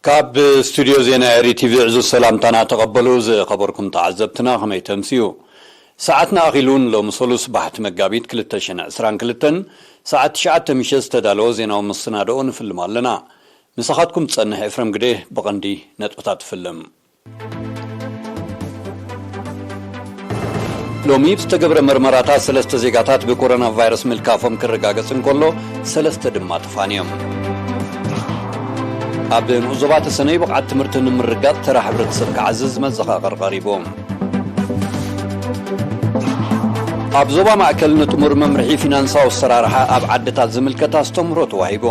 ካብ ስቱድዮ ዜና ኤሪ ቲቪ ዕዙዝ ሰላምታና ተቐበሉ። ዝኸበርኩም ተዓዘብትና፣ ከመይ ተምስዩ? ሰዓትና ኣኺሉን ሎሚ ሰሉስ ባሕቲ መጋቢት ክልተ ሽሕን ዕስራን ክልተን ሰዓት ትሽዓተ ምሸት ዝተዳለወ ዜናዊ መሰናድኦ ንፍልም ኣለና። ምሳኻትኩም ዝጸንሕ ኤፍረም ግደ። ብቐንዲ ነጥብታት ትፍልም። ሎሚ ብዝተገብረ መርመራታት ሰለስተ ዜጋታት ብኮሮና ቫይረስ ምልካፎም ክረጋገጽ እንከሎ፣ ሰለስተ ድማ ተፋንዮም። ኣብ ንኡስ ዞባ ተሰነይ ብቕዓት ትምህርቲ ንምርጋጽ ተራ ሕብረተሰብ ክዓዝዝ መዘኻኸር ቀሪቡ። ኣብ ዞባ ማእከል ንጥሙር መምርሒ ፊናንሳዊ ኣሰራርሓ ኣብ ዓድታት ዝምልከት ኣስተምህሮ ተዋሂቡ።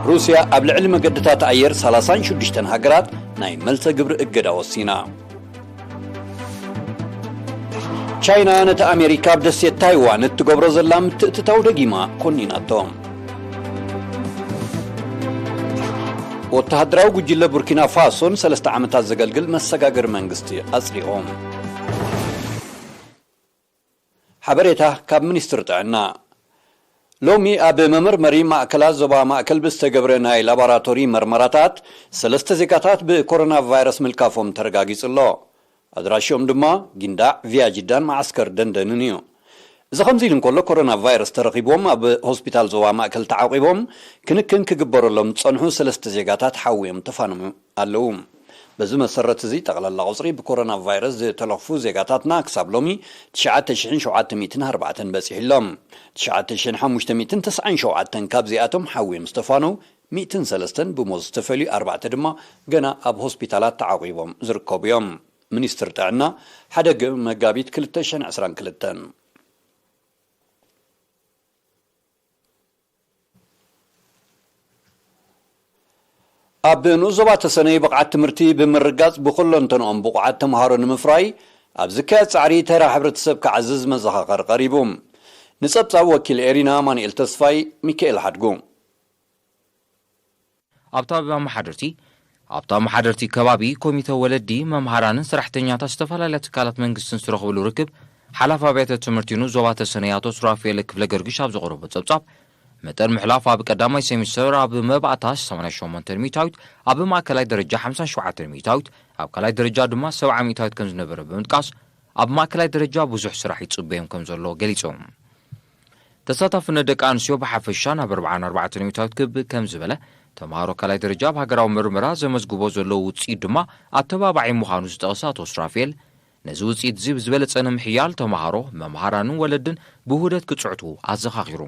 ሩስያ ኣብ ልዕሊ መገድታት ኣየር ሰላሳን ሽዱሽተን ሃገራት ናይ መልሰ ግብሪ እገዳ ወሲና። ቻይና ነቲ ኣሜሪካ ኣብ ደሴት ታይዋን እትገብሮ ዘላ ምትእትታው ደጊማ ኮኒናቶ። ወተሃደራዊ ጉጅለ ቡርኪና ፋሶን ሰለስተ ዓመታት ዘገልግል መሰጋገሪ መንግስቲ ኣጽዲቖም። ሓበሬታ ካብ ሚኒስትሪ ጥዕና። ሎሚ ኣብ መመርመሪ ማእከላት ዞባ ማእከል ብዝተገብረ ናይ ላቦራቶሪ መርመራታት፣ ሰለስተ ዜጋታት ብኮሮና ቫይረስ ምልካፎም ተረጋጊጹ ኣሎ። ኣድራሽኦም ድማ ጊንዳዕ፣ ቪያ ጅዳን መዓስከር ደንደንን እዩ። እዚ ከምዚ ኢሉ እንከሎ፣ ኮሮና ቫይረስ ተረኺብዎም ኣብ ሆስፒታል ዞባ ማእከል ተዓቂቦም ክንክን ክግበረሎም ዝጸንሑ ሰለስተ ዜጋታት ሓውዮም ተፋንዮም ኣለዉ። በዚ መሰረት እዚ፣ ጠቕላላ ቁጽሪ ብኮሮና ቫይረስ ዝተለኽፉ ዜጋታትና ክሳብ ሎሚ ትሽዓተ ሽሕን ሸውዓተ ሚእትን ኣርባዕተን በጺሑ ኣሎ። ትሽዓተ ሽሕን ሓሙሽተ ሚእትን ተስዓን ሸውዓተን ካብዚኣቶም ሓውዮም ዝተፋነው ሚእትን ሰለስተን ብሞት ዝተፈልዩ ኣርባዕተ ድማ ገና ኣብ ሆስፒታላት ተዓቂቦም ዝርከቡ እዮም። ሚኒስትሪ ጥዕና፣ ሓደ መጋቢት ክልተ ሽሕን ዕስራን ክልተን። ኣብ ንኡስ ዞባ ተሰነይ ብቕዓት ትምህርቲ ብምርጋጽ ብኩለንተንኦም ብቑዓት ተምሃሮ ንምፍራይ ኣብ ዝካየድ ጻዕሪ ተራ ሕብረተሰብ ክዓዝዝ መዘኻኸር ቀሪቡ። ንጸብጻብ ወኪል ኤሪና ኣማኑኤል ተስፋይ፣ ሚካኤል ሓድጉ። ኣብታ ኣመሓደርቲ ኣብታ ኣመሓደርቲ ከባቢ ኮሚተ ወለዲ፣ መምሃራንን ሰራሕተኛታት ዝተፈላለያ ትካላት መንግስትን ዝተረኽብሉ ርክብ፣ ሓላፊ ኣብያተ ትምህርቲ ንኡስ ዞባ ተሰነይ ኣቶ ሱራፌል ክፍለ ገርግሽ ኣብ ዘቕረቦ ጸብጻብ፣ መጠን ምሕላፍ ኣብ ቀዳማይ ሴሚስተር ኣብ መባእታ ሰማንያ ሸሞንተ ሚእታዊት፣ ኣብ ማእከላይ ደረጃ ሓምሳ ሸውዓተ ሚእታዊት፣ ኣብ ካልኣይ ደረጃ ድማ ሰብዓ ሚእታዊት ከም ዝነበረ ብምጥቃስ፣ ኣብ ማእከላይ ደረጃ ብዙሕ ስራሕ ይጽበዮም ከም ዘሎ ገሊጾም። ተሳታፍነት ደቂ ኣንስትዮ ብሓፈሻ ናብ ኣርብዓን ኣርባዕተን ሚእታዊት ክብ ከም ዝበለ፣ ተምሃሮ ካልኣይ ደረጃ ኣብ ሃገራዊ ምርመራ ዘመዝግቦ ዘለዉ ውጽኢት ድማ ኣተባባዒ ምዃኑ ዝጠቐሰ ኣቶ ሱራፌል፣ ነዚ ውጽኢት እዚ ብዝበለጸ ንምሕያል ተምሃሮ፣ መምሃራንን ወለድን ብውህደት ክጽዕቱ ኣዘኻኺሩ።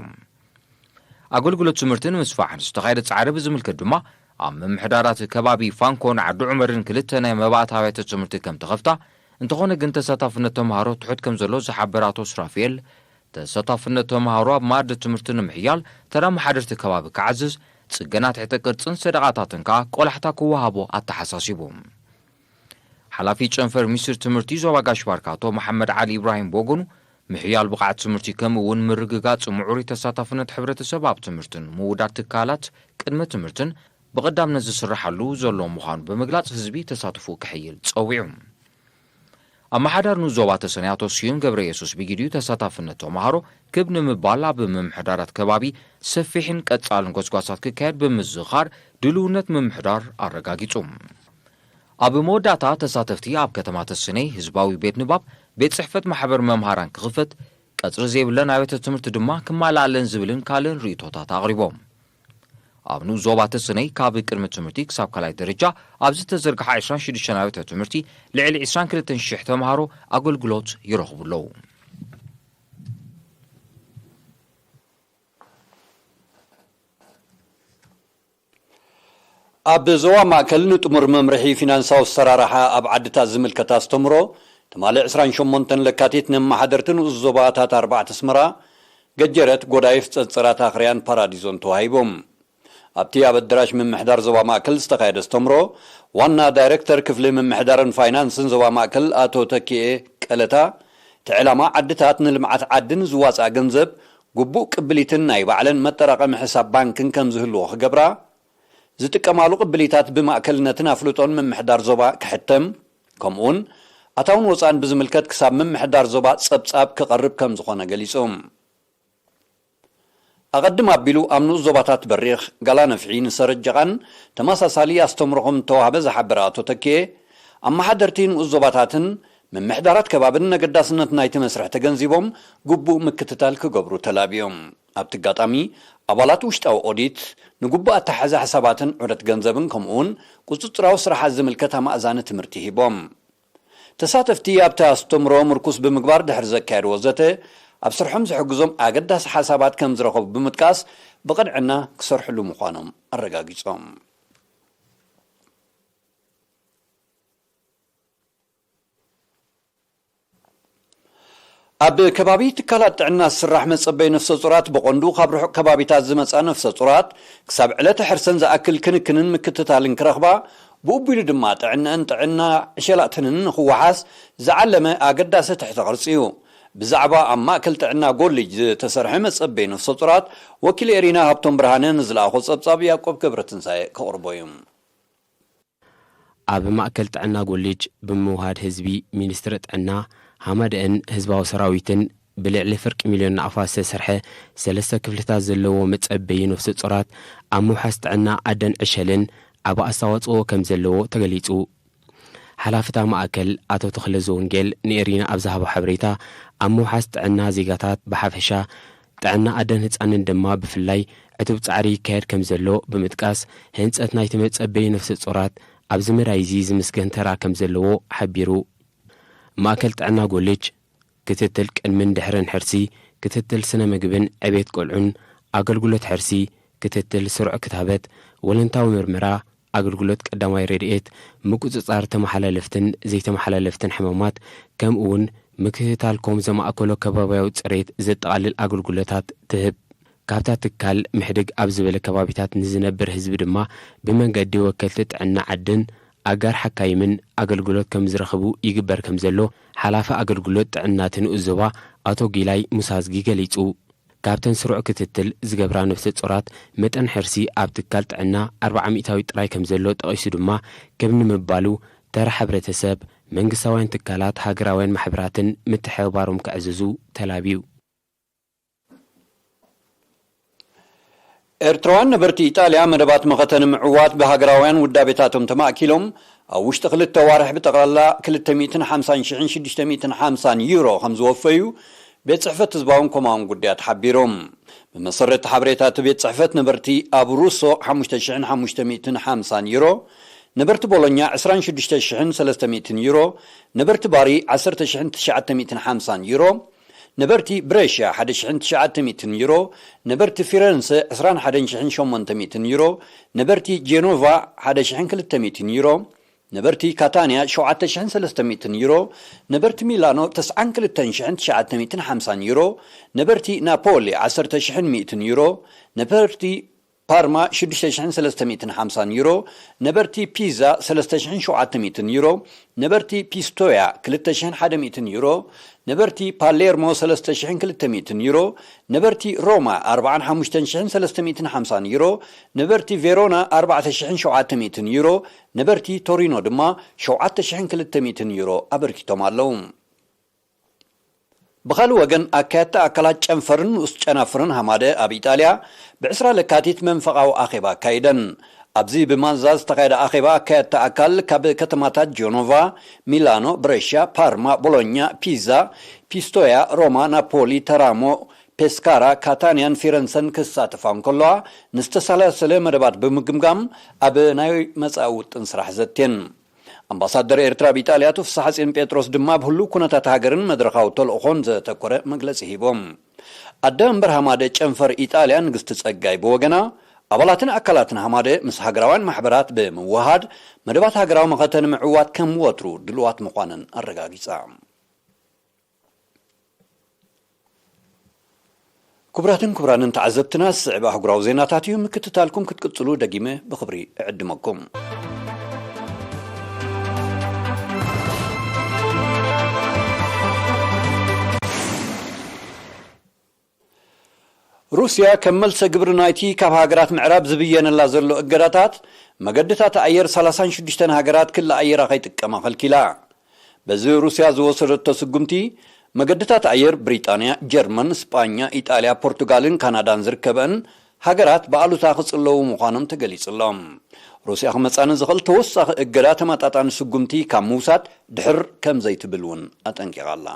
ኣገልግሎት ትምህርቲ ንምስፋሕ ዝተኻየደ ጻዕሪ ብዝምልከት ድማ፣ ኣብ ምምሕዳራት ከባቢ ፋንኮን ዓዲ ዑመርን ክልተ ናይ መባእታ ኣብያተ ትምህርቲ ከም ተኸፍታ፣ እንተኾነ ግን ተሳታፍነት ተምሃሮ ትሑት ከም ዘሎ ዝሓበረ ኣቶ ሱራፌል፣ ተሳታፍነት ተምሃሮ ኣብ መኣዲ ትምህርቲ ንምሕያል ተራ መሓደርቲ ከባቢ ክዓዝዝ፣ ጽገና ትሕተ ቅርጽን ሰደቓታትን ከኣ ቆላሕታ ክወሃቦ ኣተሓሳሲቡ። ሓላፊ ጨንፈር ሚኒስትሪ ትምህርቲ ዞባ ጋሽ ባርካ ኣቶ መሓመድ ዓሊ ኢብራሂም ብወገኑ፣ ምሕያል ብቕዓት ትምህርቲ ከምኡ እውን ምርግጋጽ ምዕሩይ ተሳታፍነት ሕብረተሰብ ኣብ ትምህርትን ምውዳድ ትካላት ቅድመ ትምህርትን ብቐዳምነት ዝስራሓሉ ዘሎ ምዃኑ ብምግላጽ፣ ህዝቢ ተሳትፎ ክሕይል ጸዊዑ። ኣመሓዳሪ ንኡስ ዞባ ተሰነይ ኣቶ ስዩም ገብረ የሱስ ብግዲኡ፣ ተሳታፍነት ተምሃሮ ክብ ንምባል ኣብ ምምሕዳራት ከባቢ ሰፊሕን ቀጻልን ጎስጓሳት ክካየድ ብምዝኻር፣ ድልውነት ምምሕዳር ኣረጋጊጹ። ኣብ መወዳእታ፣ ተሳተፍቲ ኣብ ከተማ ተሰነይ ህዝባዊ ቤት ንባብ፣ ቤት ጽሕፈት ማሕበር መምሃራን ክኽፈት፣ ቀጽሪ ዘይብለን ኣብያተ ትምህርቲ ድማ ክማልኣለን ዝብልን ካልእን ርእይቶታት ኣቕሪቦም። ኣብ ንኡስ ዞባ ተሰነይ ካብ ቅድመ ትምህርቲ ክሳብ ካልኣይ ደረጃ ኣብ ዝተዘርግሓ ዕስራን ሽዱሽተን ኣብያተ ትምህርቲ ልዕሊ ዕስራን ክልተን ሽሕ ተምሃሮ ኣገልግሎት ይረኽቡ ኣለዉ። ኣብ ዞባ ማእከል ንጥሙር መምርሒ ፊናንሳዊ ኣሰራርሓ ኣብ ዓድታት ዝምልከት ኣስተምህሮ፣ ትማሊ ዕስራን ሸሞንተን ለካቲት፣ ንኣመሓደርቲ ንኡስ ዞባታት ኣርባዕተ ኣስመራ፣ ገጀረት፣ ጎዳይፍ፣ ጸንጸራት፣ ኣኽርያን ፓራዲዞን ተዋሂቡ። ኣብቲ ኣብ ኣዳራሽ ምምሕዳር ዞባ ማእከል ዝተኻየደ ኣስተምህሮ፣ ዋና ዳይረክተር ክፍሊ ምምሕዳርን ፋይናንስን ዞባ ማእከል ኣቶ ተኪኤ ቀለታ፣ እቲ ዕላማ፣ ዓድታት ንልምዓት ዓዲ ንዝዋፅኣ ገንዘብ ግቡእ ቅብሊትን ናይ ባዕለን መጠራቐሚ ሕሳብ ባንክን ከም ዝህልዎ ክገብራ፣ ዝጥቀማሉ ቅብሊታት ብማእከልነትን ኣፍልጦን ምምሕዳር ዞባ ክሕተም፣ ከምኡውን ኣታውን ወፃእን ብዝምልከት ክሳብ ምምሕዳር ዞባ ፀብፃብ ክቐርብ ከም ዝኾነ ገሊፁ። ኣቐድም ኣቢሉ ኣብ ንኡስ ዞባታት በሪኽ ጋላ ነፍሒ ንሰረጀቓን ተመሳሳሊ ኣስተምሮ ከም እተዋህበ ዝሓበረ ኣቶ ተኪኤ፣ ኣመሓደርቲ ንኡስ ዞባታትን ምምሕዳራት ከባብን ነገዳስነት ናይቲ መስርሕ ተገንዚቦም ግቡእ ምክትታል ክገብሩ ተላብዮም። ኣብቲ ኣጋጣሚ ኣባላት ውሽጣዊ ኦዲት ንግቡእ ኣተሓሕዛ ሕሳባትን ዑደት ገንዘብን ከምኡውን ቁጽጽራዊ ስራሓት ዝምልከት ኣማእዛኒ ትምህርቲ ሂቦም። ተሳተፍቲ ኣብቲ ኣስተምሮ ምርኩስ ብምግባር ድሕሪ ዘካየድዎ ዘተ ኣብ ስርሖም ዝሕግዞም ኣገዳሲ ሓሳባት ከም ዝረኸቡ ብምጥቃስ ብቕንዕና ክሰርሕሉ ምዃኖም ኣረጋጊጾም። ኣብ ከባቢ ትካላት ጥዕና ዝስራሕ መጸበይ ነፍሰ ጹራት ብቐንዱ ካብ ርሑቕ ከባቢታት ዝመጻ ነፍሰ ጹራት ክሳብ ዕለተ ሕርሰን ዝኣክል ክንክንን ምክትታልን ክረኽባ፣ ብኡቢሉ ድማ ጥዕንአን ጥዕና ዕሸላትንን ንኽወሓስ ዝዓለመ ኣገዳሲ ትሕተ ቅርጺ እዩ። ብዛዕባ ኣብ ማእከል ጥዕና ጎሊጅ ዝተሰርሐ መጸበይ ነፍሰ ጹራት ወኪል ኤሪና ሃብቶም ብርሃነ ንዝለኣኾ ጸብጻብ ያዕቆብ ገብረትንሳኤ ከቕርቦ እዩ። ኣብ ማእከል ጥዕና ጎሊጅ ብምውሃድ ህዝቢ ሚኒስትሪ ጥዕና ሃማደእን ህዝባዊ ሰራዊትን ብልዕሊ ፍርቂ ሚልዮን ናቕፋ ዝተሰርሐ ሰለስተ ክፍልታት ዘለዎ መጸበዪ ነፍሰ ጾራት ኣብ ምውሓስ ጥዕና ኣደን ዕሸልን ዓቢ ኣስተዋጽኦ ከም ዘለዎ ተገሊጹ። ሓላፊ እታ ማእከል ኣቶ ተኽለ ዘወንጌል ንኤሪና ኣብ ዝሃቦ ሓበሬታ ኣብ ምውሓስ ጥዕና ዜጋታት ብሓፈሻ ጥዕና ኣደን ህጻንን ድማ ብፍላይ ዕቱብ ጻዕሪ ይካየድ ከም ዘሎ ብምጥቃስ ህንጸት ናይቲ መጸበዪ ነፍሰ ጾራት ኣብዚ መዳይ እዚ ዝምስገን ተራ ከም ዘለዎ ሓቢሩ። ማእከል ጥዕና ጎልጅ ክትትል ቅድምን ድሕርን ሕርሲ፣ ክትትል ስነ ምግብን ዕቤት ቆልዑን፣ ኣገልግሎት ሕርሲ፣ ክትትል ስሩዕ ክታበት፣ ወለንታዊ ምርመራ፣ ኣገልግሎት ቀዳማይ ረድኤት፣ ምቁጽጻር ተመሓላለፍትን ዘይተመሓላለፍትን ሕማማት፣ ከምኡ እውን ምክትታል ኮም ዘማእከሎ ከባብያዊ ጽሬት ዘጠቓልል ኣገልግሎታት ትህብ። ካብታ ትካል ምሕድግ ኣብ ዝበለ ከባቢታት ንዝነብር ህዝቢ ድማ ብመንገዲ ወከልቲ ጥዕና ዓድን ኣጋር ሓካይምን ኣገልግሎት ከም ዝረኽቡ ይግበር ከም ዘሎ ሓላፊ ኣገልግሎት ጥዕና እቲ ንኡስ ዞባ ኣቶ ጊላይ ሙሳዝጊ ገሊጹ። ካብተን ስሩዕ ክትትል ዝገብራ ነፍሰ ጾራት መጠን ሕርሲ ኣብ ትካል ጥዕና ኣርብዓ ሚእታዊት ጥራይ ከም ዘሎ ጠቒሱ ድማ ከም ንምባሉ ተራ ሕብረተሰብ፣ መንግስታውያን ትካላት፣ ሃገራውያን ማሕበራትን ምትሕብባሮም ከዕዝዙ ተላብዩ። ኤርትራውያን ነበርቲ ኢጣልያ መደባት መኸተ ንምዕዋት ብሃገራውያን ውዳቤታቶም ተማእኪሎም ኣብ ውሽጢ ክልተ ዋርሕ ብጠቕላላ ክልተ ሚእትን ሓምሳን ሽሕን ሽዱሽተ ሚእትን ሓምሳን ዩሮ ከም ዝወፈዩ ቤት ጽሕፈት ህዝባውን ኮማውን ጉዳያት ሓቢሮም። ብመሰረት ሓበሬታ እቲ ቤት ጽሕፈት ነበርቲ ኣብ ሩሶ ሓሙሽተ ሽሕን ሓሙሽተ ሚእትን ሓምሳን ዩሮ፣ ነበርቲ ቦሎኛ ዕስራን ሽዱሽተ ሽሕን ሰለስተ ሚእትን ዩሮ፣ ነበርቲ ባሪ ዓሰርተ ሽሕን ትሽዓተ ሚእትን ሓምሳን ዩሮ፣ ነበርቲ ብሬሽያ ሓደ ሽሕን ትሽዓተ ሚእትን ዩሮ፣ ነበርቲ ፊረንሰ ዕስራን ሓደን ሽሕን ሸሞንተ ሚእትን ዩሮ፣ ነበርቲ ጄኖቫ ሓደ ሽሕን ክልተ ሚእትን ዩሮ፣ ነበርቲ ካታንያ ሸውዓተ ሽሕን ሰለስተ ሚእትን ዩሮ፣ ነበርቲ ሚላኖ ተስዓን ክልተን ሽሕን ትሽዓተ ሚእትን ሓምሳን ዩሮ፣ ነበርቲ ናፖሊ ዓሰርተ ሽሕን ሚእትን ዩሮ፣ ነበርቲ ፓርማ ሽዱሽተ ሽሕን ሰለስተ ሚእትን ሓምሳን ዩሮ፣ ነበርቲ ፒዛ ሰለስተ ሽሕን ሸውዓተ ሚእትን ዩሮ፣ ነበርቲ ፒስቶያ ክልተ ሽሕን ሓደ ሚእትን ዩሮ፣ ነበርቲ ፓሌርሞ ሰለስተ ሽሕን ክልተ ሚእትን ዩሮ፣ ነበርቲ ሮማ ኣርብዓን ሓሙሽተን ሽሕን ሰለስተ ሚእትን ሓምሳን ዩሮ፣ ነበርቲ ቬሮና ኣርባዕተ ሽሕን ሸውዓተ ሚእትን ዩሮ፣ ነበርቲ ቶሪኖ ድማ ሸውዓተ ሽሕን ክልተ ሚእትን ዩሮ ኣበርኪቶም ኣለዉ። ብኻልእ ወገን ኣካየድቲ ኣካላት ጨንፈርን ንኡስ ጨናፍርን ሃማደ ኣብ ኢጣልያ ብዕስራ ለካቲት መንፈቓዊ ኣኼባ ኣካይደን። ኣብዚ ብማንዛ ዝተኻየደ ኣኼባ ኣካየድቲ ኣካል ካብ ከተማታት ጀኖቫ፣ ሚላኖ፣ ብረሽያ፣ ፓርማ፣ ቦሎኛ፣ ፒዛ፣ ፒስቶያ፣ ሮማ፣ ናፖሊ፣ ተራሞ፣ ፔስካራ፣ ካታንያን ፊረንሰን ክሳተፋ እንከለዋ ንዝተሰላሰለ መደባት ብምግምጋም ኣብ ናይ መጻኢ ውጥን ስራሕ ዘትየን። ኣምባሳደር ኤርትራ ኣብ ኢጣልያ ኣቶ ፍስሓጽዮን ጴጥሮስ ድማ ኣብ ህሉው ኩነታት ሃገርን መድረኻዊ ተልእኾን ዘተኮረ መግለጺ ሂቦም። ኣደ መንበር ሃማደ ጨንፈር ኢጣልያ ንግስቲ ጸጋይ ብወገና ኣባላትን ኣካላትን ሃማደ ምስ ሃገራውያን ማሕበራት ብምውሃድ መደባት ሃገራዊ መኸተ ንምዕዋት ከም ወትሩ ድልዋት ምዃነን ኣረጋጊጻ። ክቡራትን ክቡራንን ተዓዘብትና፣ ዝስዕብ ኣህጉራዊ ዜናታት እዩ። ምክትታልኩም ክትቅጽሉ ደጊመ ብኽብሪ እዕድመኩም። ሩስያ ከም መልሰ ግብሪ ናይቲ ካብ ሃገራት ምዕራብ ዝብየነላ ዘሎ እገዳታት መገድታት ኣየር ሰላሳን ሽዱሽተን ሃገራት ክሊ ኣየራ ከይጥቀማ ከልኪላ። በዚ ሩስያ ዝወሰደቶ ስጉምቲ መገድታት ኣየር ብሪጣንያ፣ ጀርመን፣ ስጳኛ፣ ኢጣልያ፣ ፖርቱጋልን ካናዳን ዝርከበን ሃገራት ብኣሉታ ክጽለዉ ምዃኖም ተገሊጹ ኣሎ። ሩስያ ክመጻ ንዝኽእል ተወሳኺ እገዳ ተመጣጣኒ ስጉምቲ ካብ ምውሳድ ድሕር ከም ዘይትብል እውን ኣጠንቂቓ ኣላ።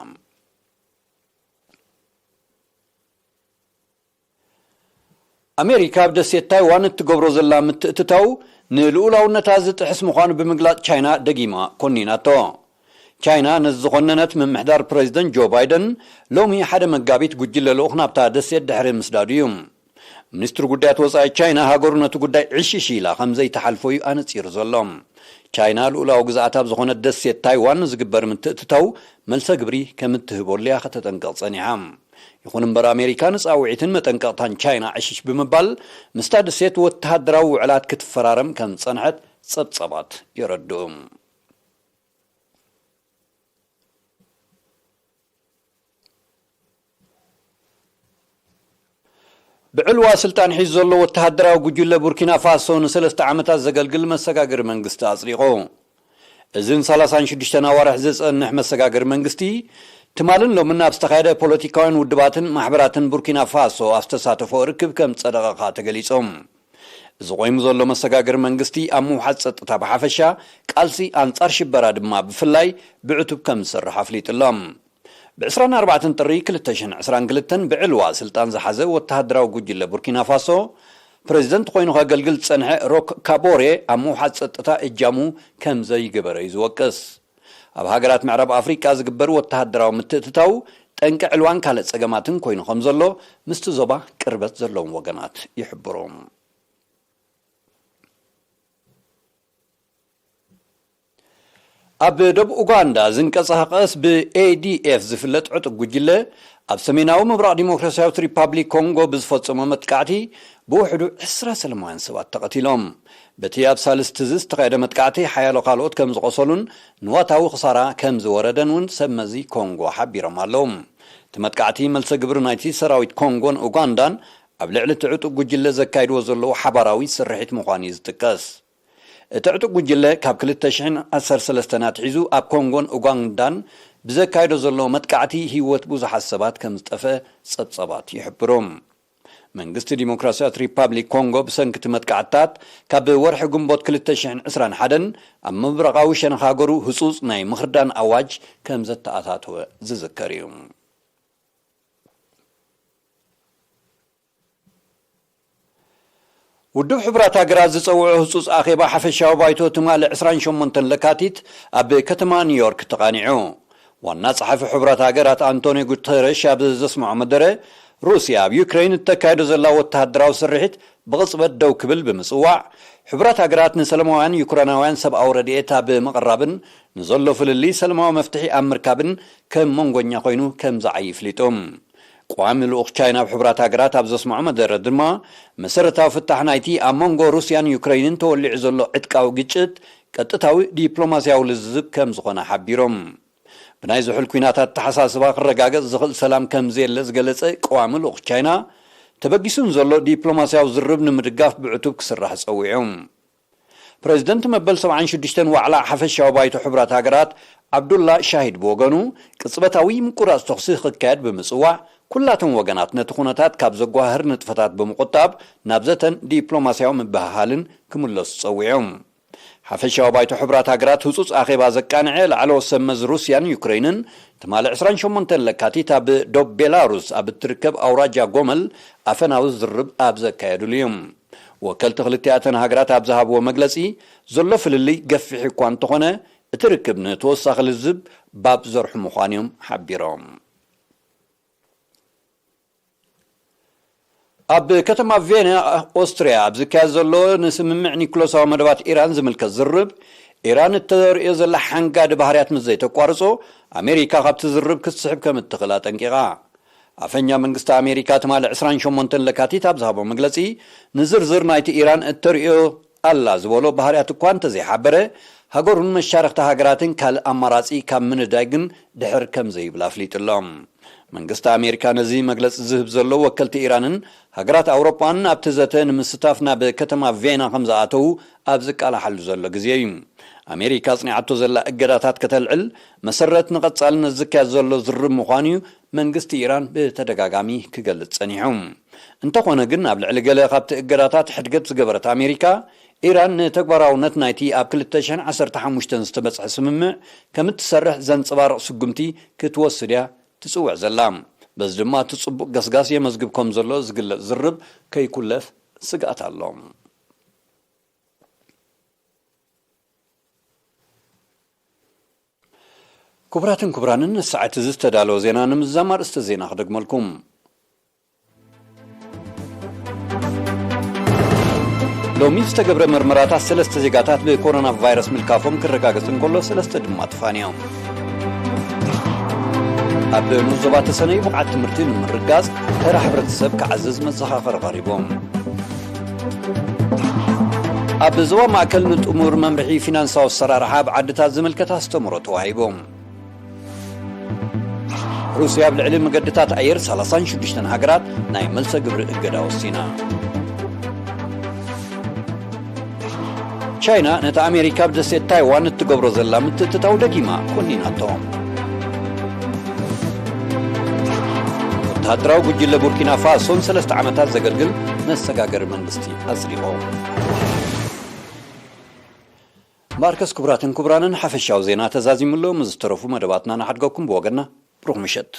ኣሜሪካ ኣብ ደሴት ታይዋን እትገብሮ ዘላ ምትእትታው ንልኡላውነታ ዝጥሕስ ምዃኑ ብምግላጽ ቻይና ደጊማ ኮኒናቶ። ቻይና ነዚ ዝኾነነት ምምሕዳር ፕሬዚደንት ጆ ባይደን ሎሚ ሓደ መጋቢት ጉጅለ ልኡኽ ናብታ ደሴት ድሕሪ ምስዳዱ እዩ። ሚኒስትሪ ጉዳያት ወጻኢ ቻይና ሃገሩ ነቲ ጉዳይ ዕሽሽ ኢላ ከም ዘይትሓልፎ እዩ ኣነጺሩ ዘሎ። ቻይና ልኡላዊ ግዝኣት ኣብ ዝኾነት ደሴት ታይዋን ንዝግበር ምትእትታው መልሰ ግብሪ ከም እትህበሉ እያ ከተጠንቅቕ ጸኒሓ። ይኹን እምበር ኣሜሪካ ንጻውዒትን መጠንቀቕታን ቻይና ዕሽሽ ብምባል ምስታ ደሴት ወተሃደራዊ ውዕላት ክትፈራረም ከም ዝጸንሐት ጸብጸባት የረድኡ። ብዕልዋ ስልጣን ሒዙ ዘሎ ወተሃደራዊ ጉጅለ ቡርኪና ፋሶ ንሰለስተ ዓመታት ዘገልግል መሰጋገሪ መንግስቲ ኣጽዲቑ። እዝን ሰላሳን ሽዱሽተን ኣዋርሕ ዝጸንሕ መሰጋገሪ መንግስቲ ትማልን ሎምን ኣብ ዝተኻየደ ፖለቲካውያን ውድባትን ማሕበራትን ቡርኪና ፋሶ ኣብ ዝተሳተፎ ርክብ ከም ጸደቐ ከኣ ተገሊጾም። እዚ ቆይሙ ዘሎ መሰጋገሪ መንግስቲ ኣብ ምውሓድ ጸጥታ ብሓፈሻ፣ ቃልሲ ኣንጻር ሽበራ ድማ ብፍላይ ብዕቱብ ከም ዝሰርሕ ኣፍሊጡ ኣሎ። ብ ዕስራን ኣርባዕተን ጥሪ ክልተ ሽሕን ዕስራን ክልተን ብዕልዋ ስልጣን ዝሓዘ ወተሃደራዊ ጉጅለ ቡርኪና ፋሶ ፕሬዚደንት ኮይኑ ከገልግል ዝጸንሐ ሮክ ካቦሬ ኣብ ምውሓድ ጸጥታ እጃሙ ከም ዘይገበረ እዩ ዝወቅስ። ኣብ ሃገራት ምዕራብ ኣፍሪቃ ዝግበር ወተሃደራዊ ምትእትታው ጠንቂ ዕልዋን ካልእ ጸገማትን ኮይኑ ከም ዘሎ ምስቲ ዞባ ቅርበት ዘለዎም ወገናት ይሕብሩ። ኣብ ደቡብ ኡጋንዳ ዝንቀሳቐስ ብኤዲኤፍ ዝፍለጥ ዕጡቕ ጉጅለ ኣብ ሰሜናዊ ምብራቕ ዲሞክራሲያዊት ሪፓብሊክ ኮንጎ ብዝፈጸሞ መጥቃዕቲ ብውሕዱ ዕስራ ሰላማውያን ሰባት ተቐቲሎም። በቲ ኣብ ሳልስቲ እዚ ዝተኻየደ መጥቃዕቲ ሓያሎ ካልኦት ከም ዝቖሰሉን ንዋታዊ ክሳራ ከም ዝወረደን እውን ሰብ መዚ ኮንጎ ሓቢሮም ኣለዉ። እቲ መጥቃዕቲ መልሰ ግብሪ ናይቲ ሰራዊት ኮንጎን ኡጋንዳን ኣብ ልዕሊ እቲ ዕጡቕ ጉጅለ ዘካይድዎ ዘለዉ ሓባራዊ ስርሒት ምዃኑ እዩ ዝጥቀስ። እቲ ዕጡቕ ጉጅለ ካብ ክልተ ሽሕን ዓሰርተ ሰለስተን ኣትሒዙ ኣብ ኮንጎን ኡጋንዳን ብዘካየዶ ዘሎ መጥቃዕቲ ህይወት ብዙሓት ሰባት ከም ዝጠፍአ ጸብጸባት ይሕብሩ። መንግስቲ ዲሞክራሲያዊት ሪፓብሊክ ኮንጎ ብሰንኪ እቲ መጥቃዕትታት ካብ ወርሒ ግንቦት ክልተ ሽሕን ዕስራን ሓደን ኣብ ምብራቓዊ ሸነኽ ሃገሩ ህጹጽ ናይ ምኽርዳን ኣዋጅ ከም ዘተኣታተወ ዝዝከር እዩ። ውድብ ሕቡራት ሃገራት ዝጸውዖ ህጹጽ ኣኼባ ሓፈሻዊ ባይቶ ትማሊ ዕስራን ሸሞንተን ለካቲት ኣብ ከተማ ኒውዮርክ ተቓኒዑ። ዋና ጸሓፊ ሕቡራት ሃገራት ኣንቶኒዮ ጉተረሽ ኣብ ዘስምዖ መደረ፣ ሩስያ ኣብ ዩክሬን እተካይዶ ዘላ ወተሃደራዊ ስርሒት ብቕጽበት ደው ክብል ብምጽዋዕ፣ ሕቡራት ሃገራት ንሰላማውያን ዩክሬናውያን ሰብኣዊ ረድኤት ኣብ ምቕራብን ንዘሎ ፍልልይ ሰላማዊ መፍትሒ ኣብ ምርካብን ከም መንጎኛ ኮይኑ ከም ዝዓዪ ኣፍሊጡ። ቀዋሚ ልኡኽ ቻይና ኣብ ሕቡራት ሃገራት ኣብ ዘስምዖ መደረ ድማ፣ መሰረታዊ ፍታሕ ናይቲ ኣብ መንጎ ሩስያን ዩክረይንን ተወሊዑ ዘሎ ዕጥቃዊ ግጭት ቀጥታዊ ዲፕሎማስያዊ ልዝብ ከም ዝኾነ ሓቢሮም። ብናይ ዝሑል ኲናት ኣተሓሳስባ ክረጋገጽ ዝኽእል ሰላም ከም ዘየለ ዝገለጸ ቀዋሚ ልኡኽ ቻይና፣ ተበጊሱ ንዘሎ ዲፕሎማስያዊ ዝርርብ ንምድጋፍ ብዕቱብ ክስራሕ ጸዊዑ። ፕረዚደንት መበል ሰብዓን ሽዱሽተን ዋዕላ ሓፈሻዊ ባይቶ ሕቡራት ሃገራት ዓብዱላ ሻሂድ ብወገኑ፣ ቅጽበታዊ ምቁራጽ ተኹሲ ክካየድ ብምጽዋዕ፣ ኩላቶም ወገናት ነቲ ኩነታት ካብ ዘጓህር ንጥፈታት ብምቑጣብ ናብ ዘተን ዲፕሎማስያዊ ምብህሃልን ክምለሱ ጸዊዑ። ሓፈሻዊ ባይቶ ሕቡራት ሃገራት ህጹጽ ኣኼባ ዘቃንዐ ላዕለዎት ሰብ መዚ ሩስያን ዩክረይንን ትማሊ ዕስራን ሸሞንተን ለካቲት ኣብ ዶብ ቤላሩስ ኣብ እትርከብ ኣውራጃ ጎመል ኣፈናዊ ዝርብ ኣብ ዘካየዱሉ እዩ። ወከልቲ ክልቲኣተን ሃገራት ኣብ ዝሃብዎ መግለጺ፣ ዘሎ ፍልልይ ገፊሕ እኳ እንተኾነ፣ እቲ ርክብ ንተወሳኺ ልዝብ ባብ ዘርሑ ምዃኑ እዮም ሓቢሮም። ኣብ ከተማ ቬና ኦስትርያ ኣብ ዝካየድ ዘሎ ንስምምዕ ኒኩለሳዊ መደባት ኢራን ዝምልከት ዝርብ፣ ኢራን እተርእዮ ዘላ ሓንጋዲ ባህርያት ምስ ዘይተቋርጾ፣ ኣሜሪካ ካብቲ ዝርብ ክትስሕብ ከም እትኽእል ኣጠንቂቓ። ኣፈኛ መንግስቲ ኣሜሪካ ትማሊ ዕስራን ሸሞንተን ለካቲት ኣብ ዝሃቦ መግለጺ፣ ንዝርዝር ናይቲ ኢራን እተርእዮ ኣላ ዝበሎ ባህርያት እኳ እንተዘይሓበረ፣ ሃገሩን መሻርኽቲ ሃገራትን ካልእ ኣማራጺ ካብ ምንዳይ ግን ድሕር ከም ዘይብል ኣፍሊጡ ኣሎ። መንግስቲ ኣሜሪካ ነዚ መግለጺ ዝህብ ዘሎ፣ ወከልቲ ኢራንን ሃገራት ኣውሮጳን ኣብቲ ዘተ ንምስታፍ ናብ ከተማ ቬና ከም ዝኣተዉ ኣብ ዝቃላሓሉ ዘሎ ግዜ እዩ። ኣሜሪካ ኣጽኒዓቶ ዘላ እገዳታት ከተልዕል መሰረት ንቐጻልነት ዝካየድ ዘሎ ዝርብ ምዃኑ እዩ መንግስቲ ኢራን ብተደጋጋሚ ክገልጽ ጸኒሑ። እንተኾነ ግን፣ ኣብ ልዕሊ ገለ ካብቲ እገዳታት ሕድገት ዝገበረት ኣሜሪካ፣ ኢራን ንተግባራውነት ናይቲ ኣብ ክልተ ሽሕን ዓሰርተ ሓሙሽተን ዝተበጽሐ ስምምዕ ከም እትሰርሕ ዘንጸባርቕ ስጉምቲ ክትወስድ እያ ትጽውዕ ዘላ። በዚ ድማ እቲ ጽቡቕ ገስጋስ የመዝግብ ከም ዘሎ ዝግለጽ ዝርብ ከይኩለፍ ስግኣት ኣሎ። ክቡራትን ክቡራንን፣ ንሰዓት እዚ ዝተዳለወ ዜና ንምዝዛም ኣርእስተ ዜና ክደግመልኩም። ሎሚ ዝተገብረ መርመራታት ሰለስተ ዜጋታት ብኮሮና ቫይረስ ምልካፎም ክረጋገጽ እንከሎ፣ ሰለስተ ድማ ጥፋን እዮም። ኣብ ንኡስ ዞባ ተሰነዩ ብቕዓት ትምህርቲ ንምርጋጽ ተራ ሕብረተሰብ ክዓዝዝ መዘኻኸሪ ቀሪቦም። ኣብ ዞባ ማእከል ንጥሙር መምርሒ ፊናንሳዊ ኣሰራርሓ ኣብ ዓድታት ዝምልከት ኣስተምህሮ ተዋሂቦም። ሩስያ ኣብ ልዕሊ መገድታት ኣየር ሰላሳን ሽዱሽተን ሃገራት ናይ መልሰ ግብሪ እገዳ ወሲና። ቻይና ነቲ ኣሜሪካ ኣብ ደሴት ታይዋን እትገብሮ ዘላ ምትእትታው ደጊማ ኮኒናቶ። ወተሃደራዊ ጉጅለ ቡርኪና ፋሶን ሰለስተ ዓመታት ዘገልግል መሰጋገሪ መንግስቲ ኣጽዲቖ። ማርከስ፣ ክቡራትን ክቡራንን፣ ሓፈሻዊ ዜና ተዛዚሙ ኣሎ። ምስ ዝተረፉ መደባትና ንሓድገኩም። ብወገንና ብሩኽ ምሸት።